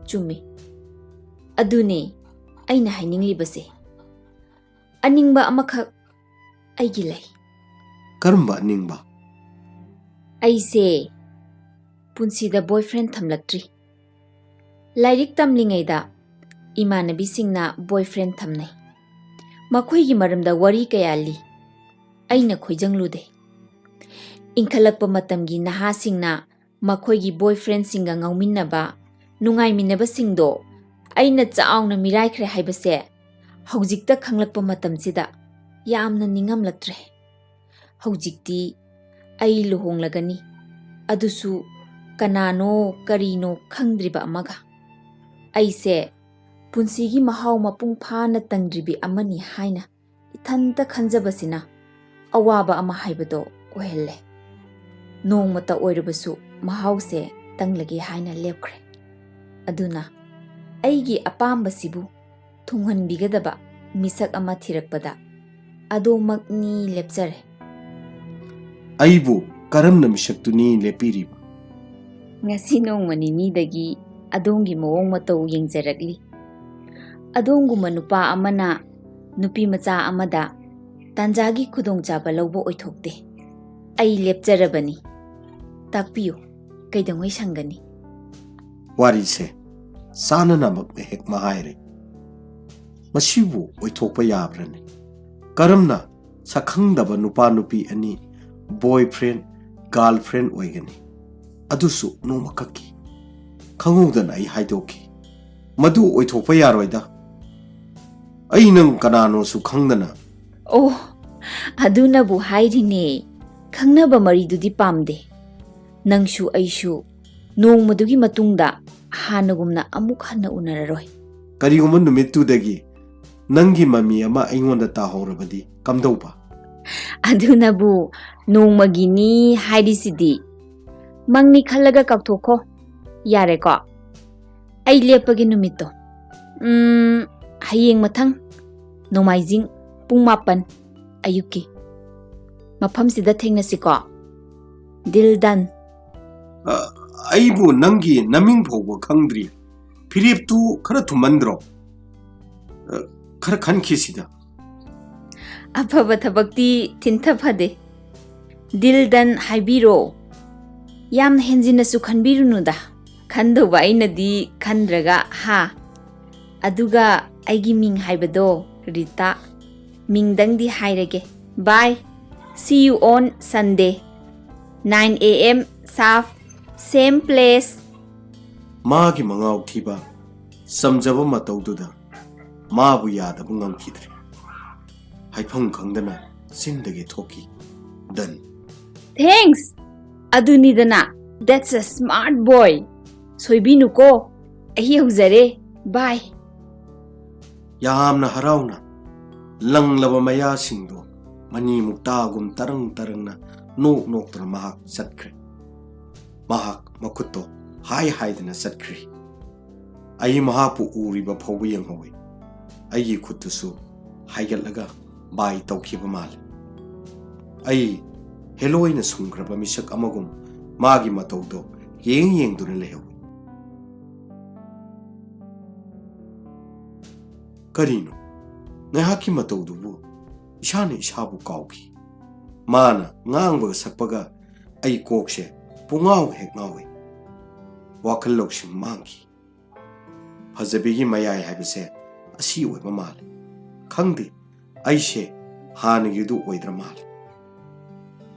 ꯆꯨꯝꯃꯤ꯫ ꯑꯗꯨꯅꯦ ꯑꯩꯅ ꯍꯥꯏꯅꯤꯡꯂꯤꯕꯁꯦ꯫ ꯑꯅꯤꯡꯕ ꯑꯃꯈꯛ ꯑꯩꯒꯤ ꯂꯩ꯫ ꯀꯔꯝꯕ ꯑꯅꯤꯡꯕ? ꯑꯩꯁꯦ ꯄꯨꯟꯁꯤꯗ boyfriend ꯊꯝꯂꯛꯇ꯭ꯔꯤ꯫ ꯂꯥꯏꯔꯤꯛ ꯇꯝꯂꯤꯉꯩꯗ ꯏꯃꯥꯟꯅꯕꯤꯁꯤꯡꯅ boyfriend ꯊꯝꯅꯩ꯫ ꯃꯈꯣꯏꯒꯤ ꯃꯔꯝꯗ ꯋꯥꯔꯤ ꯀꯌꯥ ꯂꯤ꯫ ꯑꯩꯅ ꯈꯣꯏꯖꯪꯂꯨꯗꯦ꯫ ꯏꯟꯈꯠꯂꯛꯄ ꯃꯇꯝꯒꯤ ꯅꯍꯥꯁꯤꯡꯅ ꯃꯈꯣꯏꯒꯤ boyfriendꯁꯤꯡꯒ ꯉꯥꯎꯃꯤꯟꯅꯕ, ꯅꯨꯡꯉꯥꯏꯃꯤꯟꯅꯕꯁꯤꯡꯗꯣ ꯑꯩꯅ ꯆꯥꯎꯅ ꯃꯤꯔꯥꯏꯈ꯭ꯔꯦ ꯍꯥꯏꯕꯁꯦ ꯍꯧꯖꯤꯛꯇ ꯈꯪꯂꯛꯄ ꯃꯇꯝꯁꯤꯗ ꯌꯥꯝꯅ ꯅꯤꯡꯉꯝꯂꯛꯇ꯭ꯔꯦ꯫ ꯍꯧꯖꯤꯛꯇꯤ ꯑꯩ ꯂꯨꯍꯣꯡꯂꯒꯅꯤ, ꯑꯗꯨꯁꯨ ꯀꯅꯥꯅꯣ ꯀꯔꯤꯅꯣ ꯈꯪꯗ꯭ꯔꯤꯕ ꯑꯃꯒ꯫ ꯑꯩꯁꯦ ꯄꯨꯟꯁꯤꯒꯤ ꯃꯍꯥꯎ ꯃꯄꯨꯡ ꯐꯥꯅ ꯇꯪꯗ꯭ꯔꯤꯕꯤ ꯑꯃꯅꯤ ꯍꯥꯏꯅ ꯏꯊꯟꯇ ꯈꯟꯖꯕꯁꯤꯅ ꯑꯋꯥꯕ ꯑꯃ ꯍꯥꯏꯕꯗꯣ ꯑꯣꯏꯍꯜꯂꯦ꯫ ꯅꯣꯡꯃꯇ ꯑꯣꯏꯔꯕꯁꯨ ꯃꯍꯥꯎꯁꯦ ꯇꯪꯂꯒꯦ ꯍꯥꯏꯅ ꯂꯦꯞꯈ꯭ꯔꯦ꯫ ꯑꯗꯨꯅ ꯑꯩꯒꯤ ꯑꯄꯥꯝꯕꯁꯤꯕꯨ ꯊꯨꯡꯍꯟꯕꯤꯒꯗꯕ ꯃꯤꯁꯛ ꯑꯃ ꯊꯤꯔꯛꯄꯗ ꯑꯗꯣꯃꯛꯅꯤ ꯂꯦꯞꯆꯔꯦ꯫ ꯑꯩꯕꯨ ꯀꯔꯝꯅ ꯃꯤꯁꯛꯇꯨꯅꯤ ꯂꯦꯞꯄꯤꯔꯤꯕ? ꯉꯁꯤ ꯅꯣꯡꯃ ꯅꯤꯅꯤꯗꯒꯤ ꯑꯗꯣꯝꯒꯤ ꯃꯑꯣꯡ ꯃꯇꯧ ꯌꯦꯡꯖꯔꯛꯂꯤ꯫ ꯑꯗꯣꯝꯒꯨꯝꯕ ꯅꯨꯄꯥ ꯑꯃꯅ ꯅꯨꯄꯤ ꯃꯆꯥ ꯑꯃꯗ ꯇꯥꯟꯖꯥꯒꯤ ꯈꯨꯗꯣꯡꯆꯥꯕ ꯂꯧꯕ ꯑꯣꯏꯊꯣꯛꯇꯦ꯫ ꯑꯩ ꯂꯦꯞꯆꯔꯕꯅꯤ꯫ ꯇꯥꯛꯄꯤꯌꯨ, ꯀꯩꯗꯧꯉꯩ ꯁꯪꯒꯅꯤ?" ꯋꯥꯔꯤꯁꯦ ꯆꯥꯅꯅꯃꯛꯅ ꯍꯦꯛ ꯃꯍꯥꯏꯔꯦ꯫ ꯃꯁꯤꯕꯨ ꯑꯣꯏꯊꯣꯛꯄ ꯌꯥꯕ꯭ꯔꯅꯦ? ꯀꯔꯝꯅ ꯁꯛꯈꯪꯗꯕ ꯅꯨꯄꯥ ꯅꯨꯄꯤ ꯑꯅꯤ boyfriend girlfriend ꯑꯣꯏꯒꯅꯤ? ꯑꯗꯨꯁꯨ ꯅꯣꯡꯃꯈꯛꯀꯤ꯫ ꯈꯪꯍꯧꯗꯅ ꯑꯩ ꯍꯥꯏꯗꯣꯛꯈꯤ, "ꯃꯗꯨ ꯑꯣꯏꯊꯣꯛꯄ ꯌꯥꯔꯣꯏꯗ꯫ ꯑꯩ ꯅꯪ ꯀꯅꯥꯅꯣꯁꯨ ꯈꯪꯗꯅ..." "ꯑꯣ, ꯑꯗꯨꯅꯕꯨ ꯍꯥꯏꯔꯤꯅꯦ, ꯈꯪꯅꯕ ꯃꯔꯤꯗꯨꯗꯤ ꯄꯥꯝꯗꯦ꯫ ꯅꯪꯁꯨ ꯑꯩꯁꯨ ꯅꯣꯡꯃꯗꯨꯒꯤ ꯃꯇꯨꯡꯗ ꯍꯥꯟꯅꯒꯨꯝꯅ ꯑꯃꯨꯛ ꯍꯟꯅ ꯎꯅꯔꯔꯣꯏ꯫" "ꯀꯔꯤꯒꯨꯝꯕ ꯅꯨꯃꯤꯠꯇꯨꯗꯒꯤ ꯅꯪꯒꯤ ꯃꯃꯤ ꯑꯃ ꯑꯩꯉꯣꯟꯗ ꯇꯥꯍꯧꯔꯕꯗꯤ ꯀꯝꯗꯧꯕ?" "ꯑꯗꯨꯅꯕꯨ ꯅꯣꯡꯃꯒꯤꯅꯤ ꯍꯥꯏꯔꯤꯁꯤꯗꯤ꯫ ꯃꯪꯅꯤ ꯈꯜꯂꯒ ꯀꯥꯎꯊꯣꯛꯈꯣ꯫ ꯌꯥꯔꯦꯀꯣ? ꯑꯩ ꯂꯦꯞꯄꯒꯤ ꯅꯨꯃꯤꯠꯇꯣ, ꯎꯝ, ꯍꯌꯦꯡ ꯃꯊꯪ ꯅꯣꯡꯃꯥꯏꯖꯤꯡ ꯄꯨꯡ ꯃꯥꯄꯟ ꯑꯌꯨꯛꯀꯤ꯫ ꯃꯐꯝꯁꯤꯗ ꯊꯦꯡꯅꯁꯤꯀꯣ꯫ Deal done?" "ꯑ, ꯑꯩꯕꯨ ꯅꯪꯒꯤ ꯅꯃꯤꯡ ꯐꯥꯎꯕ ꯈꯪꯗ꯭ꯔꯤ꯫ ꯐꯤꯔꯦꯞꯇꯨ ꯈꯔ ꯊꯨꯝꯃꯟꯗ꯭ꯔꯣ? ꯑ, ꯈꯔ ꯈꯟꯈꯤꯁꯤꯗ꯫" "ꯑꯐꯕ ꯊꯕꯛꯇꯤ ꯊꯤꯟꯊ ꯐꯗꯦ꯫ Deal done ꯍꯥꯏꯕꯤꯔꯣ꯫ ꯌꯥꯝꯅ ꯍꯦꯟꯖꯤꯟꯅꯁꯨ ꯈꯟꯕꯤꯔꯨꯅꯨꯗ꯫ ꯈꯟꯗꯧꯕ ꯑꯩꯅꯗꯤ ꯈꯟꯗ꯭ꯔꯒ, ꯍꯥ? ꯑꯗꯨꯒ ꯑꯩꯒꯤ ꯃꯤꯡ ꯍꯥꯏꯕꯗꯣ ꯔꯤꯇꯥ꯫ ꯃꯤꯡꯗꯪꯗꯤ ꯍꯥꯏꯔꯒꯦ꯫ Bye. See you on Sunday, nine a.m. sharp, same place." ꯃꯥꯒꯤ ꯃꯉꯥꯎ ꯊꯤꯕ ꯆꯝꯖꯕ ꯃꯇꯧꯗꯨꯗ ꯃꯥꯕꯨ ꯌꯥꯗꯕ ꯉꯝꯈꯤꯗ꯭ꯔꯦ꯫ ꯍꯥꯏꯐꯝ ꯈꯪꯗꯅ ꯆꯤꯟꯗꯒꯤ ꯊꯣꯛꯈꯤ, "Done." "Thanks꯫ ꯑꯗꯨꯅꯤꯗꯅ, that's a smart boy꯫ ꯁꯣꯏꯕꯤꯅꯨꯀꯣ꯫ ꯑꯩ ꯌꯧꯖꯔꯦ꯫ Bye." ꯌꯥꯝꯅ ꯍꯔꯥꯎꯅ ꯂꯪꯂꯕ ꯃꯌꯥꯁꯤꯡꯗꯣ ꯃꯅꯤ ꯃꯨꯛꯇꯥꯒꯨꯝ ꯇꯔꯪ ꯇꯔꯪꯅ ꯅꯣꯛ ꯅꯣꯛꯇꯨꯅ ꯃꯍꯥꯛ ꯆꯠꯈ꯭ꯔꯦ꯫ ꯃꯍꯥꯛ ꯃꯈꯨꯠꯇꯣ ꯍꯥꯏ ꯍꯥꯏꯗꯅ ꯆꯠꯈ꯭ꯔꯦ꯫ ꯑꯩ ꯃꯍꯥꯛꯄꯨ ꯎꯔꯤꯕ ꯐꯥꯎꯕ ꯌꯦꯡꯍꯧꯏ꯫ ꯑꯩꯒꯤ ꯈꯨꯠꯇꯨꯁꯨ ꯍꯥꯏꯒꯠꯂꯒ bye ꯇꯧꯈꯤꯕ ꯃꯥꯜꯂꯤ꯫ ꯑꯩ ꯍꯦꯂꯣꯏꯅ ꯁꯨꯝꯈ꯭ꯔꯕ ꯃꯤꯁꯛ ꯑꯃꯒꯨꯝ ꯃꯥꯒꯤ ꯃꯇꯧꯗꯣ ꯌꯦꯡ ꯌꯦꯡꯗꯨꯅ ꯂꯩꯍꯧꯏ꯫ ꯀꯔꯤꯅꯣ? ꯉꯥꯏꯍꯥꯛꯀꯤ ꯃꯇꯧꯗꯨꯕꯨ ꯏꯁꯥꯅ ꯏꯁꯥꯕꯨ ꯀꯥꯎꯈꯤ꯫ ꯃꯥꯅ ꯉꯥꯡꯕꯒ ꯁꯛꯄꯒ ꯑꯩ ꯀꯣꯛꯁꯦ ꯄꯨꯡꯉꯥꯎ ꯍꯦꯛ ꯉꯥꯎꯏ꯫ ꯋꯥꯈꯜ ꯂꯧꯁꯤꯡ ꯃꯥꯡꯈꯤ꯫ ꯐꯖꯕꯤꯒꯤ ꯃꯌꯥꯏ ꯍꯥꯏꯕꯁꯦ ꯑꯁꯤ ꯑꯣꯏꯕ ꯃꯥꯜꯂꯦ꯫ ꯈꯪꯗꯦ, ꯑꯩꯁꯦ ꯍꯥꯟꯅꯒꯤꯗꯨ ꯑꯣꯏꯗ꯭ꯔ ꯃꯥꯜꯂꯦ꯫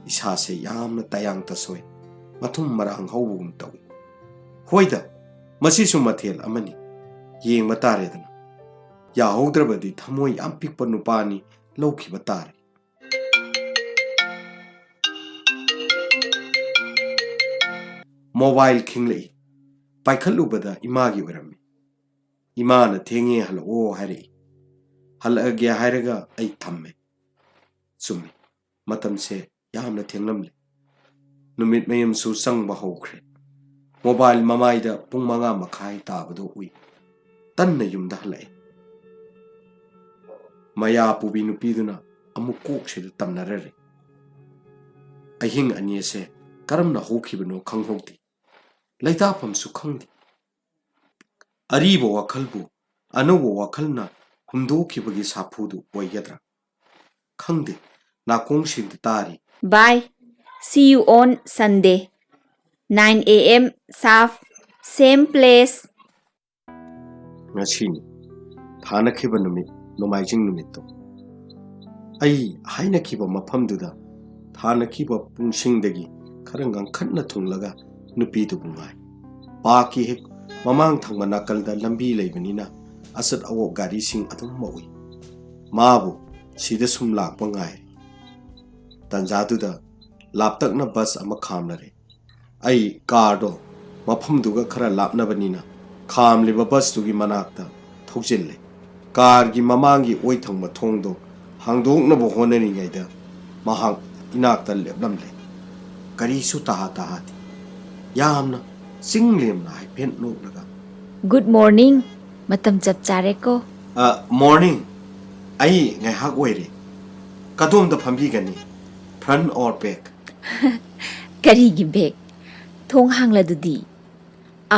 ꯏꯁꯥꯁꯦ ꯌꯥꯝꯅ ꯇꯌꯥꯡ ꯇꯁꯣꯏ, ꯃꯊꯨꯝ ꯃꯔꯥꯡ ꯍꯧꯕꯒꯨꯝ ꯇꯧꯏ꯫ ꯍꯣꯏꯗ, ꯃꯁꯤꯁꯨ ꯃꯊꯦꯜ ꯑꯃꯅꯤ, ꯌꯦꯡꯕ ꯇꯥꯔꯦꯗꯅ꯫ ꯌꯥꯍꯧꯗ꯭ꯔꯕꯗꯤ ꯊꯃꯣꯏ ꯌꯥꯝ ꯄꯤꯛꯄ ꯅꯨꯄꯥꯅꯤ ꯂꯧꯈꯤꯕ ꯇꯥꯔꯦ꯫ ꯃꯣꯕꯥꯏꯜ ꯈꯤꯡꯂꯛꯏ꯫ ꯄꯥꯏꯈꯠꯂꯨꯕꯗ ꯏꯃꯥꯒꯤ ꯑꯣꯏꯔꯝꯃꯤ꯫ ꯏꯃꯥꯅ "ꯊꯦꯡꯉꯦ, ꯍꯜꯂꯛꯑꯣ" ꯍꯥꯏꯔꯛꯏ꯫ ꯍꯜꯂꯛꯑꯒꯦ ꯍꯥꯏꯔꯒ ꯑꯩ ꯊꯝꯃꯦ꯫ ꯆꯨꯝꯃꯤ, ꯃꯇꯝꯁꯦ ꯌꯥꯝꯅ ꯊꯦꯡꯂꯝꯂꯦ꯫ ꯅꯨꯃꯤꯠ ꯃꯌꯨꯝꯁꯨ ꯆꯪꯕ ꯍꯧꯈ꯭ꯔꯦ꯫ ꯃꯣꯕꯥꯏꯜ ꯃꯃꯥꯏꯗ ꯄꯨꯡ ꯃꯉꯥ ꯃꯈꯥꯏ ꯇꯥꯕꯗꯨ ꯎꯏ꯫ ꯇꯟꯅ ꯌꯨꯝꯗ ꯍꯜꯂꯛꯑꯦ꯫ ꯃꯌꯥ ꯄꯨꯕꯤ ꯅꯨꯄꯤꯗꯨꯅ ꯑꯃꯨꯛ ꯀꯣꯛꯁꯤꯗ ꯇꯝꯅꯔꯔꯦ꯫ ꯑꯍꯤꯡ ꯑꯅꯤ ꯑꯁꯦ ꯀꯔꯝꯅ ꯍꯧꯈꯤꯕꯅꯣ ꯈꯪꯍꯧꯗꯦ꯫ ꯂꯩꯇꯥꯐꯝꯁꯨ ꯈꯪꯗꯦ꯫ ꯑꯔꯤꯕ ꯋꯥꯈꯜꯕꯨ ꯑꯅꯧꯕ ꯋꯥꯈꯜꯅ ꯍꯨꯝꯗꯣꯛꯈꯤꯕꯒꯤ ꯁꯥꯐꯨꯗꯨ ꯑꯣꯏꯒꯗ꯭ꯔꯥ? ꯈꯪꯗꯦ꯫ ꯅꯥꯀꯣꯡꯁꯤꯡꯗ ꯇꯥꯔꯤ꯫ Bye. See you on Sunday, nine a m sharp, same place. ꯉꯁꯤꯅꯤ ꯊꯥꯅꯈꯤꯕ ꯅꯨꯃꯤꯠ, ꯅꯣꯡꯃꯥꯏꯖꯤꯡ ꯅꯨꯃꯤꯠꯇꯣ꯫ ꯑꯩ ꯍꯥꯏꯅꯈꯤꯕ ꯃꯐꯝꯗꯨꯗ ꯊꯥꯅꯈꯤꯕ ꯄꯨꯡꯁꯤꯡꯗꯒꯤ ꯈꯔ ꯉꯟꯈꯠꯅ ꯊꯨꯡꯂꯒ ꯅꯨꯄꯤꯗꯨꯕꯨ ꯉꯥꯏ꯫ ꯄꯥꯔꯛꯀꯤ ꯍꯦꯛ ꯃꯃꯥꯡ ꯊꯪꯕ ꯅꯥꯀꯜꯗ ꯂꯝꯕꯤ ꯂꯩꯕꯅꯤꯅ ꯑꯆꯠ ꯑꯋꯣꯛ ꯒꯥꯔꯤꯁꯤꯡ ꯑꯗꯨꯝ ꯃꯛꯎꯏ꯫ ꯃꯥꯕꯨ ꯁꯤꯗ ꯁꯨꯝ ꯂꯥꯛꯄ ꯉꯥꯏꯔꯤ꯫ ꯇꯟꯖꯥꯗꯨꯗ ꯂꯥꯞꯇꯛꯅ ꯕꯁ ꯑꯃ ꯈꯥꯝꯂꯔꯦ꯫ ꯑꯩ ꯀꯥꯔꯗꯣ ꯃꯐꯝꯗꯨꯒ ꯈꯔ ꯂꯥꯞꯅꯕꯅꯤꯅ ꯈꯥꯝꯂꯤꯕ ꯕꯁꯇꯨꯒꯤ ꯃꯅꯥꯛꯇ ꯊꯧꯖꯤꯜꯂꯦ꯫ ꯀꯥꯔꯒꯤ ꯃꯃꯥꯡꯒꯤ ꯑꯣꯏ ꯊꯪꯕ ꯊꯣꯡꯗꯣ ꯍꯥꯡꯗꯣꯛꯅꯕ ꯍꯣꯠꯅꯔꯤꯉꯩꯗ ꯃꯍꯥꯛ ꯏꯅꯥꯛꯇ ꯂꯦꯞꯂꯝꯂꯦ꯫ ꯀꯔꯤꯁꯨ ꯇꯥꯍꯥ ꯇꯥꯍꯥꯗꯦ꯫ ꯌꯥꯝꯅ ꯆꯤꯡ ꯂꯦꯝꯅ ꯍꯥꯏꯐꯦꯠ ꯅꯣꯛꯂꯒ, Good morning. ꯃꯇꯝ ꯆꯞ ꯆꯥꯔꯦꯀꯣ꯫ "ꯑ, morning꯫ ꯑꯩ ꯉꯥꯏꯍꯥꯛ ꯑꯣꯏꯔꯦ꯫ ꯀꯗꯣꯝꯗ ꯐꯝꯕꯤꯒꯅꯤ? Front or back?" "ꯀꯔꯤꯒꯤ back? ꯊꯣꯡ ꯍꯥꯡꯂꯗꯨꯗꯤ꯫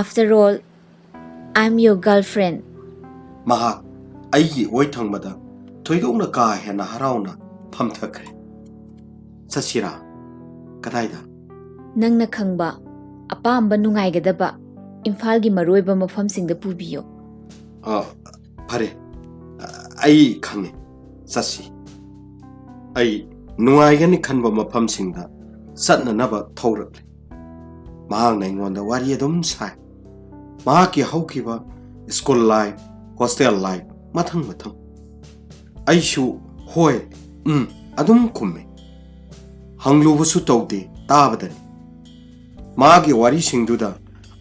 After all, I'm your girlfriend." ꯃꯍꯥꯛ ꯑꯩꯒꯤ ꯑꯣꯏ ꯊꯪꯕꯗ ꯊꯣꯏꯗꯣꯛꯅ ꯀꯥ ꯍꯦꯟꯅ ꯍꯔꯥꯎꯅ ꯐꯝꯊꯈ꯭ꯔꯦ꯫ "ꯆꯠꯁꯤꯔꯥ? ꯀꯗꯥꯏꯗ?" "ꯅꯪꯅ ꯈꯪꯕ, ꯑꯄꯥꯝꯕ, ꯅꯨꯡꯉꯥꯏꯒꯗꯕ ꯏꯝꯐꯥꯜꯒꯤ ꯃꯔꯨꯑꯣꯏꯕ ꯃꯐꯝꯁꯤꯡꯗ ꯄꯨꯕꯤꯌꯨ꯫" "ꯑ, ꯐꯔꯦ꯫ ꯑ, ꯑꯩ ꯈꯪꯉꯦ꯫ ꯆꯠꯁꯤ꯫" ꯑꯩ ꯅꯨꯡꯉꯥꯏꯒꯅꯤ ꯈꯟꯕ ꯃꯐꯝꯁꯤꯡꯗ ꯆꯠꯅꯅꯕ ꯊꯧꯔꯛꯂꯦ꯫ ꯃꯍꯥꯛꯅ ꯑꯩꯉꯣꯟꯗ ꯋꯥꯔꯤ ꯑꯗꯨꯝ ꯁꯥꯏ꯫ ꯃꯍꯥꯛꯀꯤ ꯍꯧꯈꯤꯕ school life, hostel life, ꯃꯊꯪ ꯃꯊꯪ꯫ ꯑꯩꯁꯨ "ꯍꯣꯏ, ꯎꯝ" ꯑꯗꯨꯝ ꯈꯨꯝꯃꯤ꯫ ꯍꯪꯂꯨꯕꯁꯨ ꯇꯧꯗꯦ, ꯇꯥꯕꯗꯅꯤ꯫ ꯃꯥꯒꯤ ꯋꯥꯔꯤꯁꯤꯡꯗꯨꯗ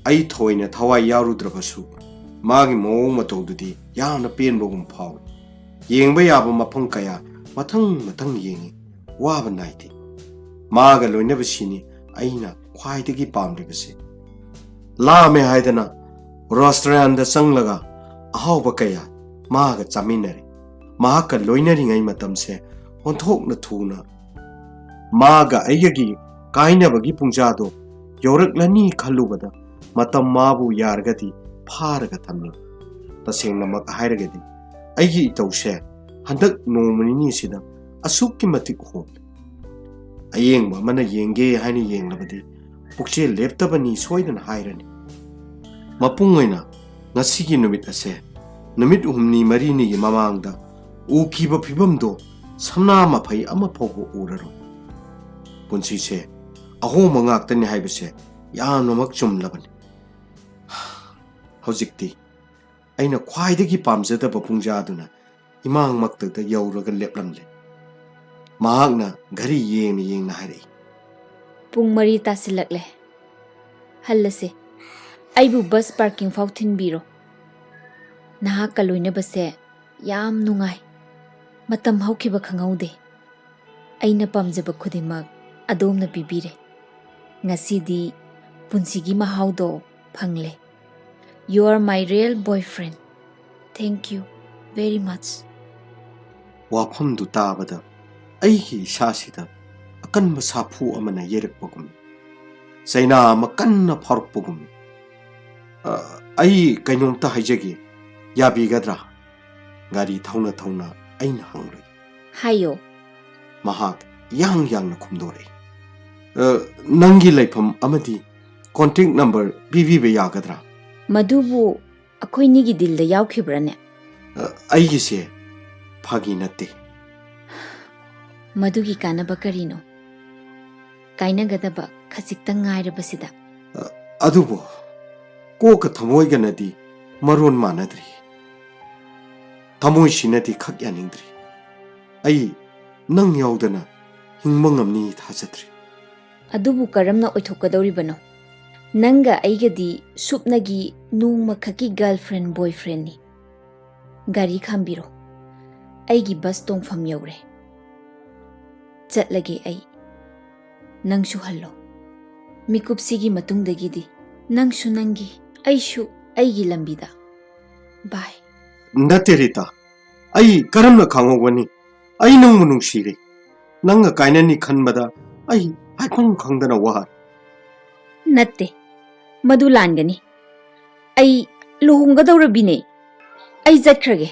ꯑꯩ ꯊꯣꯏꯅ ꯊꯋꯥꯏ ꯌꯥꯎꯔꯨꯗ꯭ꯔꯕꯁꯨ, ꯃꯥꯒꯤ ꯃꯑꯣꯡ ꯃꯇꯧꯗꯨꯗꯤ ꯌꯥꯝꯅ ꯄꯦꯟꯕꯒꯨꯝ ꯐꯥꯎꯏ꯫ ꯌꯦꯡꯕ ꯌꯥꯕ ꯃꯐꯝ ꯀꯌꯥ ꯃꯊꯪ ꯃꯊꯪ ꯌꯦꯡꯉꯤ, ꯋꯥꯕ ꯅꯥꯏꯗꯦ꯫ ꯃꯥꯒ ꯂꯣꯏꯅꯕꯁꯤꯅꯤ ꯑꯩꯅ ꯈ꯭ꯋꯥꯏꯗꯒꯤ ꯄꯥꯝꯂꯤꯕꯁꯦ꯫ ꯂꯥꯝꯃꯦ ꯍꯥꯏꯗꯅ restaurantꯗ ꯆꯪꯂꯒ ꯑꯍꯥꯎꯕ ꯀꯌꯥ ꯃꯥꯒ ꯆꯥꯃꯤꯟꯅꯔꯦ꯫ ꯃꯍꯥꯛꯀ ꯂꯣꯏꯅꯔꯤꯉꯩ ꯃꯇꯝꯁꯦ ꯑꯣꯟꯊꯣꯛꯅ ꯊꯨꯅ꯫ ꯃꯥꯒ ꯑꯩꯒꯒꯤ ꯀꯥꯏꯅꯕꯒꯤ ꯄꯨꯡꯖꯥꯗꯣ ꯌꯧꯔꯛꯂꯅꯤ ꯈꯜꯂꯨꯕꯗ, ꯃꯇꯝ ꯃꯥꯕꯨ ꯌꯥꯔꯒꯗꯤ ꯐꯥꯔꯒ ꯊꯝꯅꯤꯡꯏ꯫ ꯇꯁꯦꯡꯅꯃꯛ ꯍꯥꯏꯔꯒꯗꯤ, ꯑꯩꯒꯤ ꯏꯇꯧꯁꯦ ꯍꯟꯗꯛ ꯅꯣꯡꯃ ꯅꯤꯅꯤꯁꯤꯗ ꯑꯁꯨꯛꯀꯤ ꯃꯇꯤꯛ ꯍꯣꯡꯂꯦ꯫ ꯑꯌꯦꯡꯕ ꯑꯃꯅ ꯌꯦꯡꯒꯦ ꯍꯥꯏꯅ ꯌꯦꯡꯂꯕꯗꯤ, ꯄꯨꯛꯆꯦꯜ ꯂꯦꯞꯇꯕꯅꯤ ꯁꯣꯏꯗꯅ ꯍꯥꯏꯔꯅꯤ꯫ ꯃꯄꯨꯡ ꯑꯣꯏꯅ ꯉꯁꯤꯒꯤ ꯅꯨꯃꯤꯠ ꯑꯁꯦ ꯅꯨꯃꯤꯠ ꯍꯨꯝꯅꯤ ꯃꯔꯤꯅꯤꯒꯤ ꯃꯃꯥꯡꯗ ꯎꯈꯤꯕ ꯐꯤꯕꯝꯗꯣ ꯁꯝꯅꯥ ꯃꯐꯩ ꯑꯃ ꯐꯥꯎꯕ ꯎꯔꯔꯣꯏ꯫ ꯄꯨꯟꯁꯤꯁꯦ ꯑꯍꯣꯡꯕ ꯉꯥꯛꯇꯅꯤ ꯍꯥꯏꯕꯁꯦ ꯌꯥꯝꯅꯃꯛ ꯆꯨꯝꯂꯕꯅꯤ꯫ ꯍꯧꯖꯤꯛꯇꯤ ꯑꯩꯅ ꯈ꯭ꯋꯥꯏꯗꯒꯤ ꯄꯥꯝꯖꯗꯕ ꯄꯨꯡꯖꯥꯗꯨꯅ ꯏꯃꯥꯡꯃꯛꯇꯗ ꯌꯧꯔꯒ ꯂꯦꯞꯂꯝꯂꯦ꯫ ꯃꯍꯥꯛꯅ ꯘꯔꯤ ꯌꯦꯡꯅ ꯌꯦꯡꯅ ꯍꯥꯏꯔꯛꯏ, "ꯄꯨꯡ ꯃꯔꯤ ꯇꯥꯁꯤꯜꯂꯛꯂꯦ꯫ ꯍꯜꯂꯁꯦ꯫ ꯑꯩꯕꯨ bus parking ꯐꯥꯎ ꯊꯤꯟꯕꯤꯔꯣ꯫ ꯅꯍꯥꯛꯀ ꯂꯣꯏꯅꯕꯁꯦ ꯌꯥꯝ ꯅꯨꯡꯉꯥꯏ꯫ ꯃꯇꯝ ꯍꯧꯈꯤꯕ ꯈꯪꯍꯧꯗꯦ꯫ ꯑꯩꯅ ꯄꯥꯝꯖꯕ ꯈꯨꯗꯤꯡꯃꯛ ꯑꯗꯣꯝꯅ ꯄꯤꯕꯤꯔꯦ꯫ ꯉꯁꯤꯗꯤ ꯄꯨꯟꯁꯤꯒꯤ ꯃꯍꯥꯎꯗꯣ ꯐꯪꯂꯦ꯫ You are my real boyfriend. Thank you very much." ꯋꯥꯐꯝꯗꯨ ꯇꯥꯕꯗ ꯑꯩꯒꯤ ꯏꯁꯥꯁꯤꯗ ꯑꯀꯟꯕ ꯁꯥꯐꯨ ꯑꯃꯅ ꯌꯩꯔꯛꯄꯒꯨꯝ, ꯆꯩꯅꯥ ꯑꯃ ꯀꯟꯅ ꯐꯥꯎꯔꯛꯄꯒꯨꯝ꯫ "ꯑ, ꯑꯩ ꯀꯩꯅꯣꯝꯇ ꯍꯥꯏꯖꯒꯦ, ꯌꯥꯕꯤꯒꯗ꯭ꯔꯥ?" ꯒꯥꯔꯤ ꯊꯧꯅ ꯊꯧꯅ ꯑꯩꯅ ꯍꯪꯂꯨꯏ꯫ ꯍꯥꯏꯌꯣ꯫ ꯃꯍꯥꯛ ꯌꯥꯡ ꯌꯥꯡꯅ ꯈꯨꯝꯗꯣꯔꯛꯏ꯫ "ꯑ, ꯅꯪꯒꯤ ꯂꯩꯐꯝ ꯑꯃꯗꯤ contact number ꯄꯤꯕꯤꯕ ꯌꯥꯒꯗ꯭ꯔꯥ?" "ꯃꯗꯨꯕꯨ ꯑꯩꯈꯣꯏꯅꯤꯒꯤ ꯗꯤꯜꯗ ꯌꯥꯎꯈꯤꯕ꯭ꯔꯥꯅꯦ?" "ꯑ, ꯑꯩꯒꯤꯁꯦ ꯐꯥꯒꯤ ꯅꯠꯇꯦ꯫" "ꯃꯗꯨꯒꯤ ꯀꯥꯟꯅꯕ ꯀꯔꯤꯅꯣ? ꯀꯥꯏꯅꯒꯗꯕ ꯈꯖꯤꯛꯇꯪ ꯉꯥꯏꯔꯕꯁꯤꯗ꯫" "ꯑ, ꯑꯗꯨꯕꯨ ꯀꯣꯛꯀ ꯊꯃꯣꯏꯒꯅꯗꯤ ꯃꯔꯣꯟ ꯃꯥꯟꯅꯗ꯭ꯔꯤ꯫ ꯊꯃꯣꯏꯁꯤꯅꯗꯤ ꯈꯛ ꯌꯥꯅꯤꯡꯗ꯭ꯔꯤ꯫ ꯑꯩ ꯅꯪ ꯌꯥꯎꯗꯅ ꯍꯤꯡꯕ ꯉꯝꯅꯤ ꯊꯥꯖꯗ꯭ꯔꯤ꯫" "ꯑꯗꯨꯕꯨ ꯀꯔꯝꯅ ꯑꯣꯏꯊꯣꯛꯀꯗꯧꯔꯤꯕꯅꯣ? ꯅꯪꯒ ꯑꯩꯒꯗꯤ ꯁꯨꯞꯅꯒꯤ ꯅꯣꯡꯃꯈꯛꯀꯤ girlfriend boyfriendꯅꯤ꯫" "ꯒꯥꯔꯤ ꯈꯥꯝꯕꯤꯔꯣ꯫ ꯑꯩꯒꯤ ꯕꯁ ꯇꯣꯡꯐꯝ ꯌꯧꯔꯦ꯫ ꯆꯠꯂꯒꯦ ꯑꯩ꯫ ꯅꯪꯁꯨ ꯍꯜꯂꯣ꯫ ꯃꯤꯀꯨꯞꯁꯤꯒꯤ ꯃꯇꯨꯡꯗꯒꯤꯗꯤ ꯅꯪꯁꯨ ꯅꯪꯒꯤ, ꯑꯩꯁꯨ ꯑꯩꯒꯤ ꯂꯝꯕꯤꯗ꯫ ꯕꯥꯏ꯫" "ꯅꯠꯇꯦ ꯔꯤꯇꯥ, ꯑꯩ ꯀꯔꯝꯅ ꯈꯪꯍꯧꯒꯅꯤ? ꯑꯩ ꯅꯪꯕꯨ ꯅꯨꯡꯁꯤꯔꯦ꯫ ꯅꯪꯒ ꯀꯥꯏꯅꯅꯤ ꯈꯟꯕꯗ ꯑꯩ ꯍꯥꯏꯐꯝ ꯈꯪꯗꯅ ꯋꯥꯔꯦ꯫" "ꯅꯠꯇꯦ, ꯃꯗꯨ ꯂꯥꯟꯒꯅꯤ꯫ ꯑꯩ ꯂꯨꯍꯣꯡꯒꯗꯧꯔꯕꯤꯅꯦ꯫ ꯑꯩ ꯆꯠꯈ꯭ꯔꯒꯦ꯫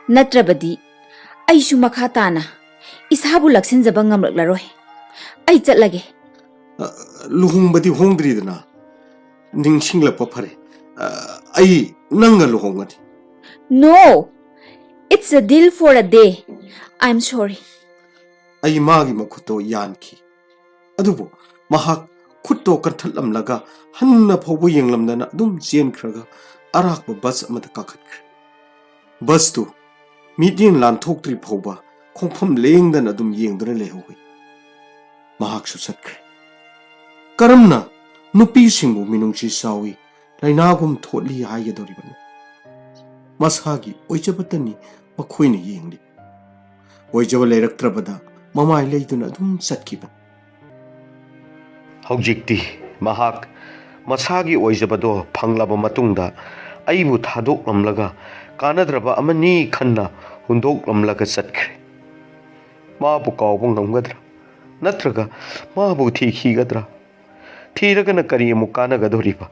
ꯅꯠꯇ꯭ꯔꯕꯗꯤ ꯑꯩꯁꯨ ꯃꯈꯥ ꯇꯥꯅ ꯏꯁꯥꯕꯨ ꯂꯥꯛꯁꯤꯟꯖꯕ ꯉꯝꯂꯛꯂꯔꯣꯏ꯫ ꯑꯩ ꯆꯠꯂꯒꯦ꯫" "ꯑ, ꯂꯨꯍꯣꯡꯕꯗꯤ ꯍꯣꯡꯗ꯭ꯔꯤꯗꯅ꯫ ꯅꯤꯡꯁꯤꯡꯂꯛꯄ ꯐꯔꯦ꯫ ꯑ, ꯑꯩ ꯅꯪꯒ ꯂꯨꯍꯣꯡꯒꯅꯤ꯫" "No! It's a deal for a day. I'm sorry." ꯑꯩ ꯃꯥꯒꯤ ꯃꯈꯨꯠꯇꯣ ꯌꯥꯟꯈꯤ꯫ ꯑꯗꯨꯕꯨ ꯃꯍꯥꯛ ꯈꯨꯠꯇꯣ ꯀꯟꯊꯠꯂꯝꯂꯒ ꯍꯟꯅ ꯐꯥꯎꯕ ꯌꯦꯡꯂꯝꯗꯅ ꯑꯗꯨꯝ ꯆꯦꯟꯈ꯭ꯔꯒ ꯑꯔꯥꯛꯄ ꯕꯁ ꯑꯃꯗ ꯀꯥꯈꯠꯈ꯭ꯔꯦ꯫ ꯕꯁꯇꯨ ꯃꯤꯠꯌꯦꯡ ꯂꯥꯟꯊꯣꯛꯇ꯭ꯔꯤ ꯐꯥꯎꯕ ꯈꯣꯡꯐꯝ ꯂꯦꯡꯗꯅ ꯑꯗꯨꯝ ꯌꯦꯡꯗꯨꯅ ꯂꯩꯍꯧꯏ꯫ ꯃꯍꯥꯛꯁꯨ ꯆꯠꯈ꯭ꯔꯦ꯫ ꯀꯔꯝꯅ ꯅꯨꯄꯤꯁꯤꯡꯕꯨ ꯃꯤꯅꯨꯡꯁꯤ ꯆꯥꯎꯏ, ꯂꯥꯏꯅꯥꯒꯨꯝ ꯊꯣꯠꯂꯤ ꯍꯥꯏꯒꯗꯧꯔꯤꯕꯅꯣ? ꯃꯁꯥꯒꯤ ꯑꯣꯏꯖꯕꯇꯅꯤ ꯃꯈꯣꯏꯅ ꯌꯦꯡꯂꯤ꯫ ꯑꯣꯏꯖꯕ ꯂꯩꯔꯛꯇ꯭ꯔꯕꯗ ꯃꯃꯥꯏ ꯂꯩꯗꯨꯅ ꯑꯗꯨꯝ ꯆꯠꯈꯤꯕꯅꯤ꯫ ꯍꯧꯖꯤꯛꯇꯤ ꯃꯍꯥꯛ ꯃꯁꯥꯒꯤ ꯑꯣꯏꯖꯕꯗꯣ ꯐꯪꯂꯕ ꯃꯇꯨꯡꯗ ꯑꯩꯕꯨ ꯊꯥꯗꯣꯛꯂꯝꯂꯒ ꯀꯥꯟꯅꯗ꯭ꯔꯕ ꯑꯃꯅꯤ ꯈꯟꯅ ꯍꯨꯟꯗꯣꯛꯂꯝꯂꯒ ꯆꯠꯈ꯭ꯔꯦ꯫ ꯃꯥꯕꯨ ꯀꯥꯎꯕ ꯉꯝꯒꯗ꯭ꯔꯥ? ꯅꯠꯇ꯭ꯔꯒ ꯃꯥꯕꯨ ꯊꯤꯈꯤꯒꯗ꯭ꯔꯥ? ꯊꯤꯔꯒꯅ ꯀꯔꯤ ꯑꯃꯨꯛ ꯀꯥꯟꯅꯒꯗꯧꯔꯤꯕ?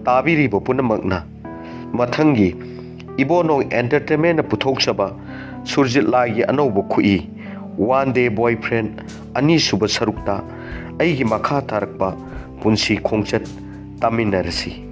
ꯇꯥꯕꯤꯔꯤꯕ ꯄꯨꯝꯅꯃꯛꯅ ꯃꯊꯪꯒꯤ ꯏꯕꯣꯅꯣꯡ ꯑꯦꯟꯇꯔꯇꯦꯟꯃꯦꯟꯅ ꯄꯨꯊꯣꯛꯆꯕ ꯁꯨꯔꯖꯤꯠ ꯂꯥꯏꯒꯤ ꯑꯅꯧꯕ ꯈꯨꯏ One Day Boyfriend ꯑꯅꯤꯁꯨꯕ ꯁꯔꯨꯛꯇ ꯑꯩꯒꯤ ꯃꯈꯥ ꯇꯥꯔꯛꯄ ꯄꯨꯟꯁꯤ ꯈꯣꯡꯆꯠ ꯇꯥꯃꯤꯟꯅꯔꯁꯤ꯫